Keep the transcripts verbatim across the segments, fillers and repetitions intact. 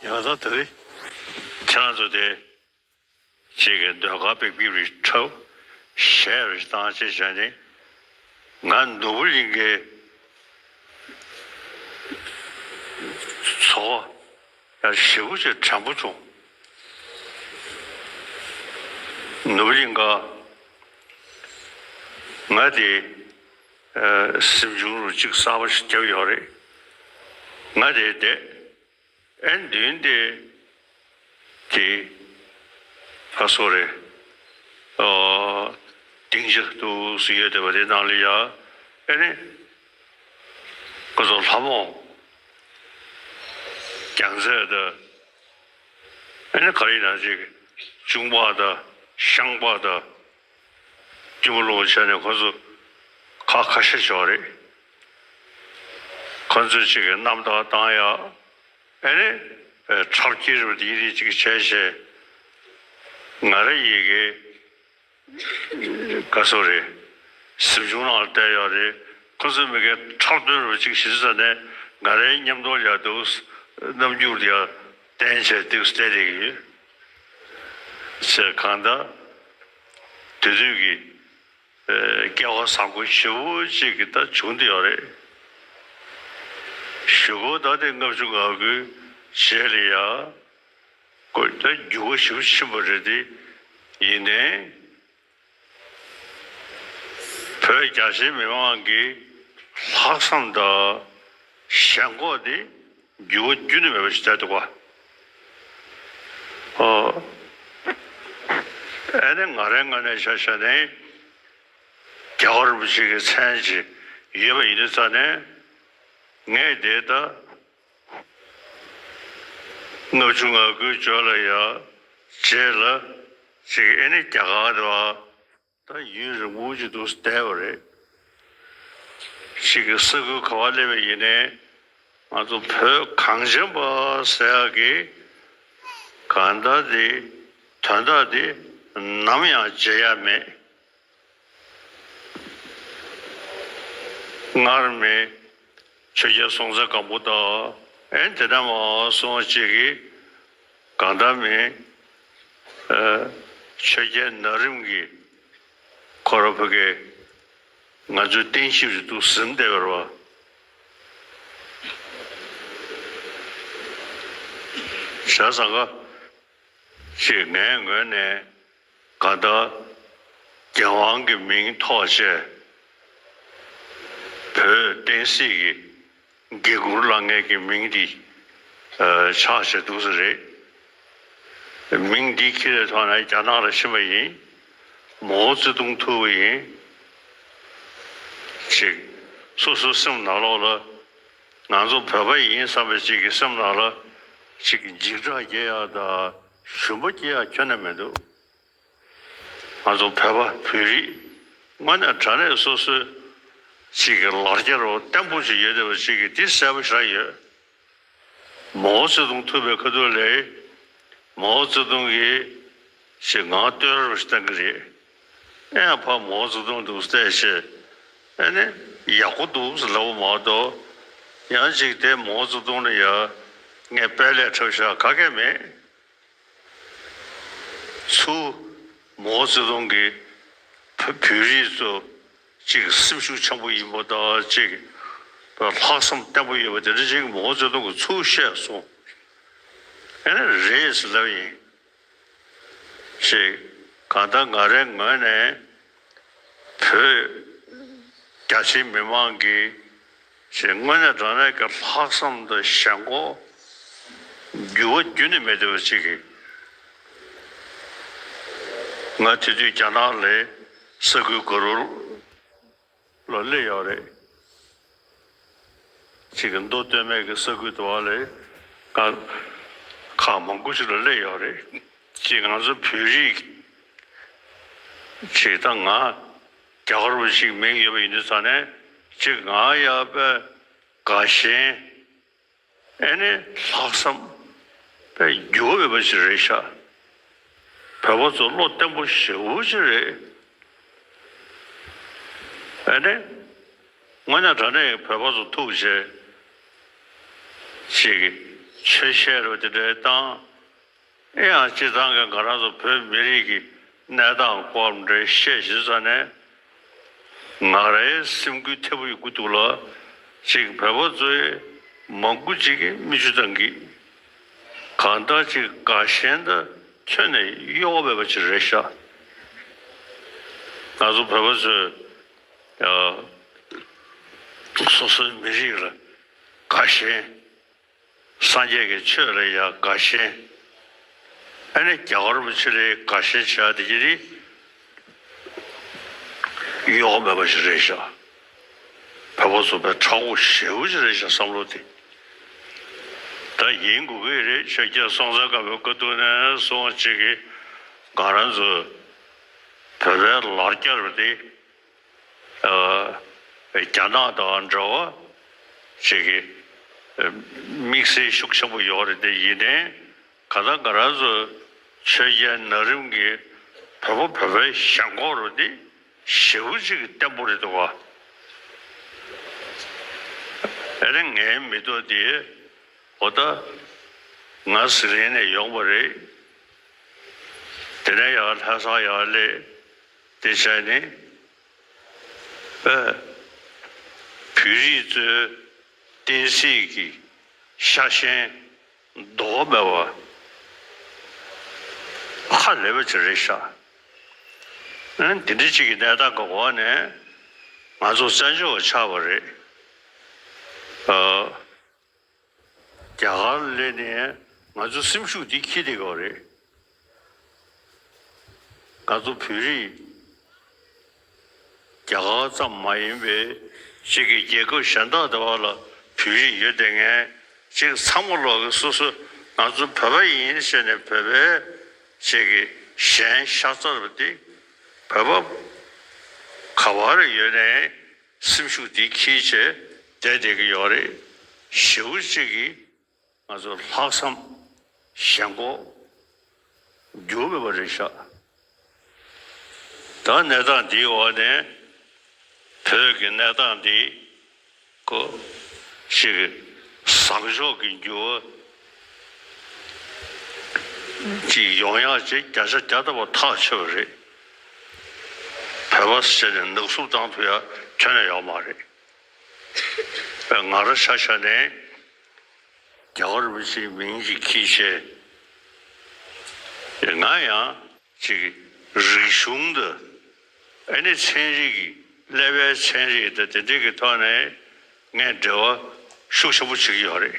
ཡང་ད་ད་རེས་ཁྱེད་རང་ཚོ་དེ་གཅིག་གི་ཟློས་གར་པིག་པིག་རེ་འཁྲབ་གཞས་རེ་བཏང་བྱས་བྱས་ནས། ང་ནོར་བུ་གླིང་གི་ཚོ་བ་ཡང་ཞེ་པོ་ཅིག་དྲན་པོ་བྱུང་། ནོར་བུ་གླིང་ག་ང་དེ་ཨ་གཟིམ་ཆུང་རུ་གཅིག་གསར་པ་ཞིག་བརྒྱབ་ཡོད་རེད། ང་དེ་བསྡད། ཨེ་མདུན་དེ་དེ་ཕ་སོ་རེད། ཨོ་སྡིངས་ཆ་འདུག་སེ་ཡོད་བསྡད་པ་དེ་ནང་ལ་ཡ་ཨེ་ནི་ཁོ་ཚོ་ལྷ་མོ་རྒྱལ་མཚན་དང་ཨེ་ནི་ག་རེ་ཡིན་ན་ཅིག་གཅུང་པ་དང་ཤངས་པ་དང་། སྐྱིད་པོ་ལོངས་བྱས་ནས་ཁོ་ཚོ་ཁ་ཁ་ཤས་ཤོག་རེད། ཁོ་ཚོས་ཅིག་གི་རྣམ་ཐར་བཏང་ཡག་ཨེ་ནི་འཁྲབ་ཁྱེར་རེད་པ་དེ་ཡིན་རེད་ཅིག་བྱས་བྱས། ང་རང་ཡི་གེ་ག་སོ་རེད། གཟིམ་ཆུང་ནང་ལ་བསྡད་ཡོད་རེད། ཁོ་ཚོས་མི་གའི་འཁྲབ་སྟོན་རེད་པ་ཅིག་བྱེད་ས་ནས་ང་རའི་མཉམ་དུ་ཡར་འདུག་རྣམ་འགྱུར་དེ་ཡར་བསྟན་བྱས་འདུག་བསྡད་བསྡད་ཀྱི་ཡོད། ཟེར་གང་ལྟར་དེ་དུས་ཀྱི་ཨེ་སྐལ་བ་བཟང་པོ་ཞེ་པོ་ཅིག་གི་ད་བྱུང་བསྡད་ཡོད་རེད། གཞུག་གུ་ད་དེ་ལྔ་བཅུ་ང་དགུའི་རྗེས་ལ་ཡ་ཁོ་ད་འགྱུར་བ་ཞེ་པོ་ཕྱིན་པ་རེད་དེ། ཡིན་ནའི་བོད་རྒྱ་ཆེའི་མི་མང་གི་ལྷག་བསམ་དང་ཞེན་ཁོག་དེ་འགྱུར་བ་ཁྱོན་ནས་མེད་པ་ཞིག་བྱས་འདུག་ག་ཨོ། ཨ་ནི་ང་རའི་ངོས་ནས་ཆ་བཞག་ནས་རྒྱལ་བ་རིན་པོ་ཆེ་གི་མཚན་ཅིག་ཡོད་པ་ཡིན་དུས་ཙང་ནས། ངས་དེ་ལྟར་ལྔ་བཅུ་ང་དགུའི་འབྱོར་ལ་ཡ་རྗེས་ལ་ཅིག་ཨེ་ནི་རྒྱ་གར་དུ་ད་ཡུན་རིང་པོ་ཅིག་འདུག་བསྡད་པ་རེད། ཅིག་གི་ས་ཁུལ་ག་པར་སླེབས་པ་ཡིན་ནའི་ང་ཚོ་བོད་གངས་ཅན་པ་ཟེར་ཡག་གི་གང་ལྟར་དེ་དོན་དག་དེ་ནམ་ཡང་བརྗེད་ཡ་མེད། སྔར་མེད་ཆོས་རྒྱལ་སྲོང་བཙན་སྒམ་པོ་དང་ཨེ་དེ་འདྲ་མ་སོང་ཅིག་གི་གང་ལྟར་མེད། ཨ་ཆོས་རྒྱལ་ནཱ་རིམ་གྱིས་ཁོ་རང་ཕ་གི་ང་ཚོའི་བསྟན་བཤིག་ཅིག་འདུག་ཟིན་བསྡད་པ་རེད་བ། བྱས་ཙང་ཀ་ཅིག་ངའི་ངོས་ནས་གང་ལྟར་རྒྱལ་དབང་གི་མིང་ཐོགས་བྱས་བོད་བསྟན་སྲིད་ཀྱི་འགན་འཁུར་བླངས་མཁན་གྱི་མིང་འདི་ཨ་ཆགས་བྱས་འདུག་ས་རེད། མིང་འདི་ཁྱེར་བའི་ཐོག་ནས་རྒྱ་ནག་ལ་ཕྱིན་པ་ཡིན། མའོ་ཙེ་ཏུང་ཐུག་པ་ཡིན། ཅིག་སོ་སོའི་སེམས་ནང་ལོགས་ལ་ང་ཚོ་བོད་པ་ཡིན་བསམ་པའི་ཅིག་གི་སེམས་ནང་ལ་ཅིག་འཇིགས་སྐྲག་སྐྱེ་ཡག་དང་ཞུམ་པ་སྐྱེ་ཡག་ཁྱོན་ནས་མི་འདུག་ང་ཚོ་བོད་པ་བོད་རིགས་དངོས་གནས་དྲང་གནས་སོ་སོའི་ཅིག་གི་ལར་རྒྱ་རོ་བརྟན་པོ་ཞིག་ཡོད་བསྡད་པ་ཅིག་གི་འདི་གསལ་པོ་ཞིག་ཡོད། མའོ་ཙེ་ཏུང་ཐུག་པའི་ཁ་ཐུག་ལ་མའོ་ཙེ་ཏུང་གིས་ཞེ་ངག་བསྟོད་ར་ཞིག་བཏང་གི་རེད། ཨེ་ཕ་མའོ་ཙེ་ཏུང་འདུག་བལྟས་ཞེས་ཨེ་ནི་ཡག་པོ་འདུག་ཟེར་ལབ་པ་མ་གཏོགས། ཡང་ཅིག་དེ་མའོ་ཙེ་ཏུང་ལ་ཡ་ངས་དཔལ་ལས་འཁྲབ་བཞག་ག་གེ་མེད། ཚུར་མའོ་ཙེ་ཏུང་གིས་བོད་བོད་རིགས་ཚོ་གཅིག་སེམས་ཤུགས་ཆེན་པོ་ཡིན་པ་དང་གཅིག་ལྷག་བསམ་བརྟན་པོ་ཡོད་པ་དེ་འདྲ་ཅིག་མའོ་ཙེ་ཏུང་གིས་ཚུར་བཤད་སོང་། ཨེ་ནི་རེད་ཟེར་ལབ་ཡིན། ཅིག་གང་ལྟར་ང་རའི་ངོས་ནས་བོད་རྒྱ་ཆེའི་མི་མང་གིས་ཞེས་དངོས་གནས་དྲང་གནས་ཀྱི་ལྷག་བསམ་དང་ཞེན་ཁོག་འགྱུར་བ་རྒྱུན་ནས་མེད་བསྡད་པ་ཅིག་གིས་ང་དེ་དུས་རྒྱ་ནག་ལ་ས་ཁུལ་ག་རུ་ལ་སླེབས་ཡོད་རེད། ཅིག་གི་མདོ་སྟོད་སྨད་ཀྱི་ས་ཁུལ་དུ་བ་ལས་ཁ་ཁག་མང་པོ་ཞིག་ལ་སླེབས་ཡོད་རེད། ཅིག་ང་ཚོ་བོད་རིགས་ཅིག་ད་ང་རྒྱ་གར་བ་ཞིག་མིང་ཡོད་པ་ཡིན་དུས་ཙང་ནས་ཅིག་ང་ཡ་པའི་དགའ་ཞེན་ཨེ་ནི་ལྷག་བསམ་པའི་འགྱུར་བ་མེད་པ་ཞིག་རེད་ཤག་བོད་པ་ཚོ་བློ་བརྟན་པོ་ཞེ་པོ་ཅིག་རེད། ཨེ་ནི་དངོས་གནས་དྲང་གནས་བོད་པ་ཚོ་ཐུག་བྱས། ཅིག་ཆོས་བཤད་རོགས་དེ་འདྲའི་བཏང་། ཨེ་ཡང་སྤྱིར་བཏང་གི་ང་རང་ཚོ་བོད་མི་རིགས་ཀྱི་གནས་སྟངས་སྐོར་འདྲ་བཤད་བཞིན་ཙང་ནས། ང་རའི་སེམས་འགུལ་ཐེབས་ཡོང་གི་འདུག་ལ། ཅིག་བོད་པ་ཚོའི་མང་པོ་ཅིག་གིས་མིག་ཆུ་བཏང་གི། གང་ལྟར་ཅིག་དགའ་ཞེན་དང་ཁྱོན་ནས་གཡོ་བ་མེད་པ་ཅིག་རེད་ཤག་ང་ཚོ་བོད་པ་ཚོས་ཡ་སོ་སོའི་མི་རིགས་ལ་དགའ་ཞེན། སངས་རྒྱས་ཀྱི་ཆོས་ལ་ཡང་དགའ་ཞེན། ཨ་ནི་རྒྱལ་བ་རིན་པོ་ཆེ་ལ་དགའ་ཞེན་བྱ་དེ་ཡིན་ནི། གཡོ་བ་མེད་པ་ཞིག་རེད་ཤག་བོད་པ་ཚོ་དཔེ་མཁྲེགས་པོ་ཞེ་པོ་ཞིག་རེད་ཤག་བསམ་བློ་དེ། ད་ཡིན་དགོས་ཀྱི་རེད། ཤཱཀྱ་སྲོང་བཙན་སྒམ་པོའི་སྐབས་དུས་ནས་བཟུང་ཅིག་གིས་ང་རང་ཚོ་བོད་པའི་ལར་བརྒྱ་རུ་དེ། རྒྱ་ནག་དང་འབྲེལ་བ་ཅིག་གི་དམིགས་བསལ་ཤུགས་ཆེན་པོ་ཡོད་རེད་དེ། ཡིན་ནའི་ག་ད་ང་རང་ཚོ་ཆོས་རྒྱལ་ནང་རིམ་གྱི་བོད་པ་བོད་པའི་ཞེན་ཁོག་རུ་དེ་ཞེ་པོ་ཅིག་གི་བརྟན་པོ་རེད་འདུག་ག་ཨེ་རེད། ངའི་མི་ཐོག་དེ་འོ་ད་ང་ཟི་ལིང་ནས་ཡོང་བ་རེད། དེ་ནས་ཡར་ལྷ་ས་ཡར་སླེབས་དེ་བྱས་ནས། བོད་རིགས་ཚོའི་བསྟན་སྲིད་ཀྱི་ཤ་ཞེན་ལྡོག་མེད་པ་ཧ་ལས་པ་ཅིག་རེད་ཤག་ཨ་ནི་འདི་འདྲ་ཅིག་གི་གནས་སྟངས་ཀྱི་འོག་ནས་ང་ཚོ་བཙན་བྱོལ་བ་ཆགས་པ་རེད། ཨ། རྒྱ་གར་སླེབས་ནས་ང་ཚོའི་སེམས་ཤུགས་འདི་འཁྱེར་བསྡད་ཡོད་རེད། ང་ཚོ་བོད་རིགས་རྒྱ་གར་ཙམ་མ་ཡིན་པའི་གཅིག་གི་རྒྱལ་ཁབ་གཞན་དག་དེ་བ་ལ་བོད་རིགས་ཡོད་བསྡད་མཁན་གཅིག་ཚང་མ་ལོག་གི་སོ་སོ་ང་ཚོ་བོད་པ་ཡིན་ཟེར་ནས་བོད་པའི་གཅིག་གི་ཞེན་ཤ་ཚ་བ་འདི་བོད་པ་ག་བར་ཡོད་ནའི། སེམས་ཤུགས་འདི་འཁྱེར་བྱས་བསྡད་བསྡད་ཀྱི་ཡོད་རེད། ཞེ་པོ་ཅིག་གིས་ང་ཚོ་ལྷག་བསམ་ཞེན་ཁོག་འགྱུར་མེད་པ་རེད་ཤག་ད་གནས་སྟངས་འདིའི་འོག་ནས་བོད་ཀྱི་གནས་སྟངས་འདི་ཀོ་ཞིག་བཟང་ཕྱོགས་ཀྱི་འགྱུར་བ་ཅིག་ཡོང་ཡག་ཅིག་བརྒྱ་ཆ་བརྒྱ་ཐམ་པ་ཐག་ཆོད་པ་རེད། བོད་པ་ཟེར་ནས་ནག་བསུབ་བཏང་ཐུབ་ཡ་ཁྱོན་ནས་ཡོད་མ་རེད། ང་རང་ཆ་བཞག་ནས་རྒྱལ་བ་རིན་པོ་ཆེའི་མིང་ཅིག་འཁྱེར་བྱས། ང་ཡང་ཅིག་རིག་གཞུང་དང་ཨ་ནི་ཚན་རིག་གི་ཀླད་པའི་ཚན་རིག་དང་དེ་འདྲའི་གི་ཐོག་ནས་ངས་འབྲེལ་བ་ཤུགས་ཆེན་པོ་བྱེད་ཀྱི་ཡོད་རེད།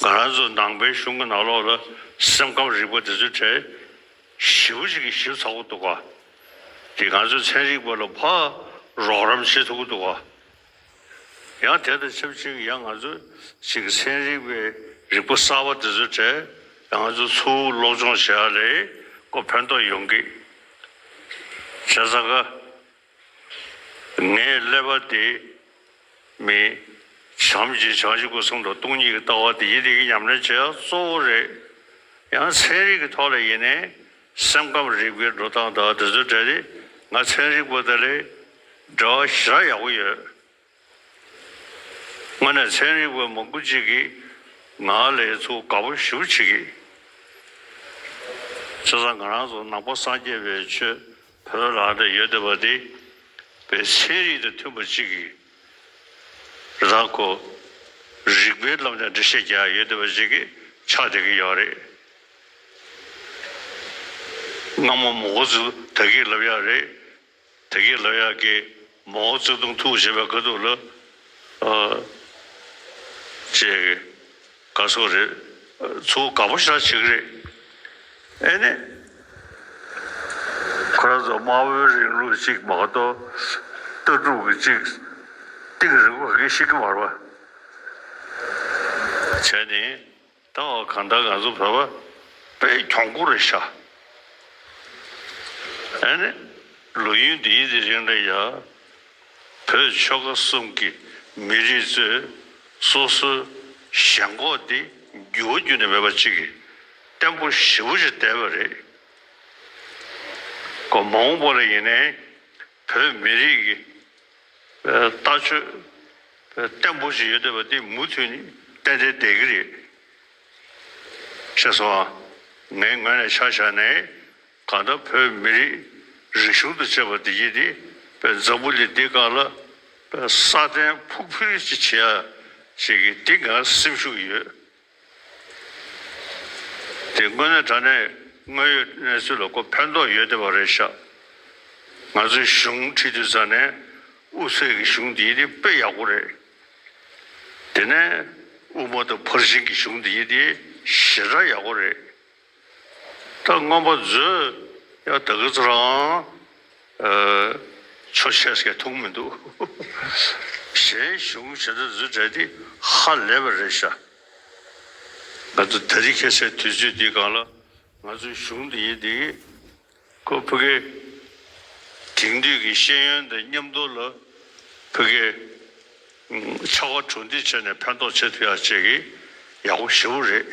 ང་རང་ཚོ་ནང་པའི་གཞུང་གི་ནང་ལོགས་ལ་སེམས་ཁམས་རིག་པ་དེ་ཚོའི་གྲས་ཞེ་པོ་ཅིག་གིས་ཞིབ་ཚགས་པོ་འདུག་ག་དེ་ང་ཚོའི་ཚན་རིག་པ་ལ་ཕར་རོགས་རམ་བྱེད་ཐུབ་ཀྱི་འདུག་ག་ཡང་དེ་དང་ཆབས་ཅིག་ཡང་ང་ཚོ་ཅིག་ཚན་རིག་པའི་རིག་པ་གསར་པ་དེ་ཚོའི་གྲས་ཡང་ང་ཚོ་ཚུར་སློབ་སྦྱོང་བྱེད་ཡ་ལ་ཁོ་ཕན་ཐོགས་ཡོང་གི་བྱས་ཙང་ཀ་ངའི་ཀླད་པ་དེ་མི་བྱམས་ཀྱི་བྱང་ཆུབ་ཀྱི་སེམས་དང་སྟོང་ཉིད་ཀྱི་ལྟ་བ་དེ་ཡིད་བདེ་གི་ཉམས་ལེན་བྱེད་ཡ་གཙོ་བོ་རེད། ཡང་ཚན་རིག་གི་ཐོག་ལ་ཡིན་ནའི་སེམས་ཁམས་རིག་པའི་འགྲོ་སྟངས་དང་དེ་ཚོའི་གྲས་དེ་ང་ཚན་རིག་པ་དེ་ལས་འབྲེལ་བ་ཞེ་དྲག་ཡག་པོ་ཡོད། དངོས་གནས་ཚན་རིག་པ་མང་པོ་ཅིག་གིས་ང་ལ་ཚུར་དགའ་པོ་ཞེ་པོ་བྱེད་ཀྱི། བྱས་ཙང་ང་རང་ཚོ་ནང་པ་སངས་རྒྱས་པའི་ཆོས་བོད་ལ་འདྲ་ཡོད་བསྡད་པ་དེ་པའི་ཚན་རིག་དང་མཐུན་པ་ཅིག་གིས་རང་ཁོ་རིག་པའི་ལམ་ནས་འགྲེལ་བཤད་རྒྱག་ཡ་ཡོད་བསྡད་པ་ཅིག་གིས་ཆགས་བསྡད་ཀྱི་ཡོད་རེད། སྔ་མོ་མའོ་ཙེ་ཏུང་ད་གིན་ལབ་ཡ་རེད། དེ་གི་ལབ་ཡག་གི་མའོ་ཙེ་ཏུང་ཐུག་བྱེད་པའི་ཁ་ཐུག་ལ་ཨ་ཅེ་ག་སོ་རེད། ཚུར་དགའ་པོ་ཞེ་དྲག་བྱེད་ཀྱི་རེད། ཨེ་ནི་ཁོ་རང་ཚོ་དམར་པོའི་རིང་ལུགས་གཅིག་མ་གཏོགས་ལྟ་གྲུབ་ཀྱི་གཅིག་གཏིང་རིང་པོ་ག་གེ་ཤེས་ཀྱི་མ་རེད་པ། བྱས་ནས། ད་འོ་གང་ལྟར་ང་ཚོ་བོད་པ་དཔེ་གྱོང་པོ་རེད་ཤག་ཨ་ནི་ལོ་ཡུན་འདིའི་དེ་རིང་ལ་ཡ་བོད་ཆོལ་ཁ་གསུམ་གྱི་མི་རིགས་ཚོས་སོ་སོའི་ཞེན་ཁོག་དེ་འགྱུར་བ་འགྱུར་ནས་མེད་པ་ཅིག་གིས་བརྟན་པོ་ཞེ་པོ་ཅིག་བསྡད་པ་རེད། ཁོ་མ་འོངས་པ་ལ་ཡིན་ནའི་བོད་མི་རིགས་ཀྱི་ལྟ་སྤྱོད་བརྟན་པོ་ཞིག་ཡོད་བསྡད་པ་འདི་མུ་མཐུད་ནས་ ཏན་ཏན་བསྡད་ཀྱི་རེད། ཤེས་སོང་ཨ། ངའི་ངོས་ནས་ཆ་བཞག་ནས་གང་ལྟར་བོད་མི་རིགས་རིག་གཞུང་དང་བཅས་པ་འདི་ཡིན་ཏེ་དཔེ་འཛམ་བུ་གླིང་འདི་སྒང་ལ་དཔེ་སྲ་བརྟན་ཕུགས་འཕེར་ཅིག་བྱེད་ཡ་ཞིག་གི་འདི་ང་སེམས་ཤུགས་ཡོད། དེ་དངོས་གནས་དྲང་གནས་དངོས་ཡོད་གནས་ཚུལ་ལ་ཁོ་ཕན་ཐོགས་ཡོད་བསྡད་པ་རེད་ཤག། ང་ཚོའི་གཞུང་ཁྲིད་དུས་ཙང་ནས་དབུ་ཚད་ཀྱི་གཞུང་འདི་དེ་དཔེ་ཡག་པོ་རེད། དེ་ནས་དབུ་མ་དང་ཕར་ཕྱིན་གྱི་གཞུང་འདི་དེ་ཞེ་དྲག་ཡག་པོ་རེད། ད་མངོན་པ་མཛོད་ཡ་ད་ག་ཚོད་རང་ཨ། ཆོ་ཤེས་སྐད་ཐུང་མི་འདུག། གཞན་གཞུང་ཞེ་དྲག་མཛོད་གྲས་དེ་ཧ་ལས་པ་རེད་ཤག། ང་ཚོ་ད་རེས་ཁ་སང་དུས་ཚོད་འདི་སྒང་ལ་ང་ཚོའི་གཞུང་འདི་ཡིན་འདི་ཁོ་ཕ་གི་དེང་དུས་ཀྱི་ཤེས་ཡོན་དང་མཉམ་དུ་ལ་ཕ་གི་ཕྱག་དཔེ་གྲུབ་འདེགས་བྱས་ནས་ཕན་ཐོགས་བྱེད་ཐུབ་ཡག་ཅིག་གི་ཡག་པོ་ཞེ་པོ་རེད།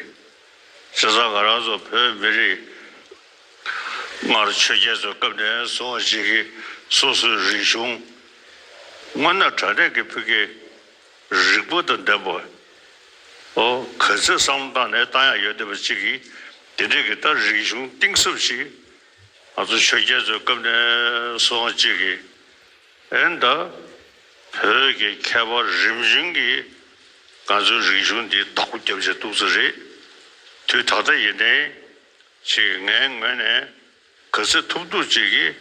བྱས་ཙང་ང་རང་ཚོ་བོད་མི་རིགས་སྔར་ཆོས་རྒྱལ་ཚོའི་སྐབས་ནས་བཟུང་བ་ཅིག་གི་སོ་སོའི་རིག་གཞུང་དངོས་གནས་དྲང་གནས་ཀྱི་ཕ་གི་རིག་པ་དང་ལྡན་པ། ཨོ་ག་ཚོད་བསམ་བློ་བཏང་ནས་བཏང་ཡག་ཡོད་བསྡད་པ་ཅིག་གིས་དེ་འདྲས་ཀྱི་ད་རིག་གཞུང་གཏིང་ཟབ་ཅིག་ང་ཚོ་ཆོས་རྒྱལ་ཚོའི་སྐབས་ནས་བཟུང་བ་ཅིག་གིས་ཨེ་ད་བོད་ཀྱི་མཁས་པ་རིམ་བྱོན་གྱིས་ང་ཚོའི་རིག་གཞུང་འདི་བདག་པོ་རྒྱབ་བྱས་འདུག་ས་རེད། དུས་ད་ལྟ་ཡིན་ནའི་ཅིག་ངའི་ངོས་ནས་ག་ཚོད་ཐུབ་ཐུབ་ཅིག་གིས་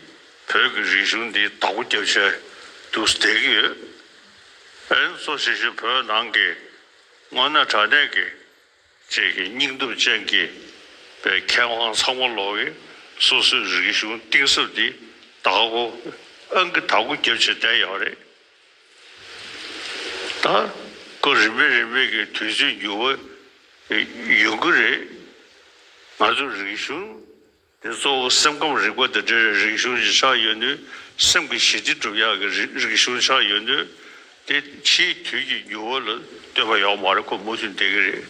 བོད་ཀྱི་རིག་གཞུང་འདི་བདག་པོ་རྒྱབ་བྱས་འདུག་བསྡད་ཀྱི་ཡོད། ཨེ་གཙོ་ཆེ་ཤོས་བོད་ནང་གི་དངོས་གནས་དྲང་གནས་ཀྱི་ཅིག་གི་སྙིང་སྟོབས་ཅན་གྱི་པའི་མཁས་དབང་ཚང་མ་ལོག་གིས་སོ་སོའི་རིག་གཞུང་གཏིང་ཟབ་འདི་བདག་པོ་ཨང་ཀི་བདག་པོ་རྒྱབ་བྱས་བསྡད་ཡོད་རེད། ད་ཁོ་རིམ་པས་རིམ་པས་ཀྱི་དུས་ཚོད་འགྱུར་བ་ཡོང་གི་རེད། ང་ཚོ་རིག་གཞུང་དེ་གཙོ་བོ་སེམས་ཁམས་རིག་པ་དང་འབྲེལ་བའི་རིག་གཞུང་ཞིག་ཆགས་ཡོད་དུས་སེམས་ཀྱི་ཞི་བདེ་སྒྲུབ་ཡག་གི་རིག་རིག་གཞུང་ཆགས་ཡོད་དུས་དེ་ཕྱིའི་དུས་ཀྱི་འགྱུར་བ་ལ་ལྟོས་པ་ཡོད་མ་རེད། ཁོ་མུ་མཐུད་བསྡད་ཀྱི་རེད།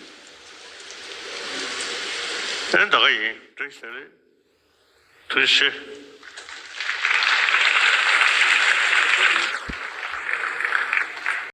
ཨེ་ད་ག་ཡིན། བཀྲ་ཤིས་བདེ་ལེགས། ཐུགས་རྗེ་ཆེ།